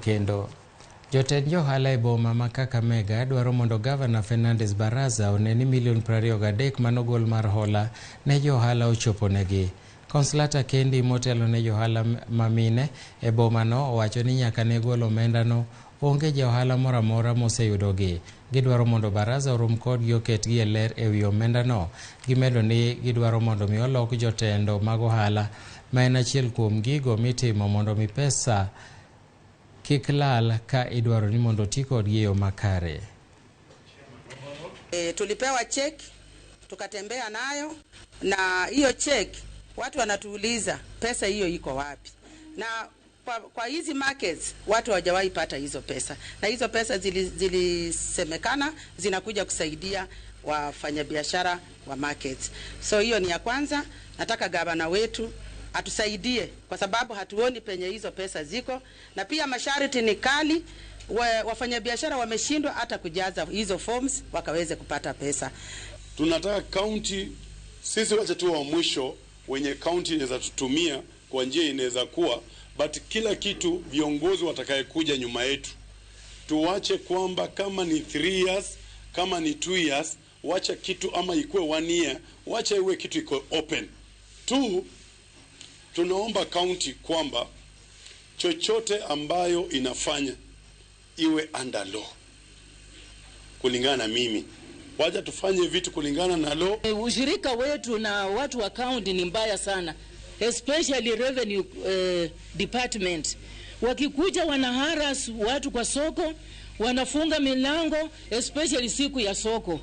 Kendo. Jotend johala e boma ma Kakamega dwaro mondo Gavana Fernandes Baraza one ni milion 23 manogol mar hola ne johala ochoponegi. Consolata Kendi motelo ne johala mamine e bomano owacho ni nyaka ne gol omendano onge ja ohala moro amora moseyudogi. Gidwaro mondo Baraza orom kodgi oketgi e ler e wi omendano. Gimedo ni gidwaro mondo mi olok jotendo mag ohala ma en achiel kuom gigo mitimo mondo mi pesa kik lal ka idwaro ni mondo oti kodgi e yo makare. Tulipewa cheque tukatembea nayo, na hiyo cheque watu wanatuuliza pesa hiyo iko wapi? Na kwa hizi markets watu hawajawahi pata hizo pesa, na hizo pesa zilisemekana zinakuja kusaidia wafanyabiashara wa markets. So hiyo ni ya kwanza. Nataka gavana wetu atusaidie kwa sababu hatuoni penye hizo pesa ziko, na pia masharti ni kali. Wafanyabiashara wameshindwa hata kujaza hizo forms wakaweze kupata pesa. Tunataka county, sisi wacha tu wa mwisho wenye county inaweza tutumia kwa njia inaweza kuwa, but kila kitu viongozi watakayekuja nyuma yetu tuwache kwamba kama ni 3 years, kama ni 2 years, wacha kitu ama ikuwe 1 year, wacha iwe kitu iko open tu. Tunaomba county kwamba chochote ambayo inafanya iwe under law. Kulingana na mimi, wacha tufanye vitu kulingana na law. Ushirika wetu na watu wa county ni mbaya sana, especially revenue department. Wakikuja wanaharass watu kwa soko, wanafunga milango especially siku ya soko.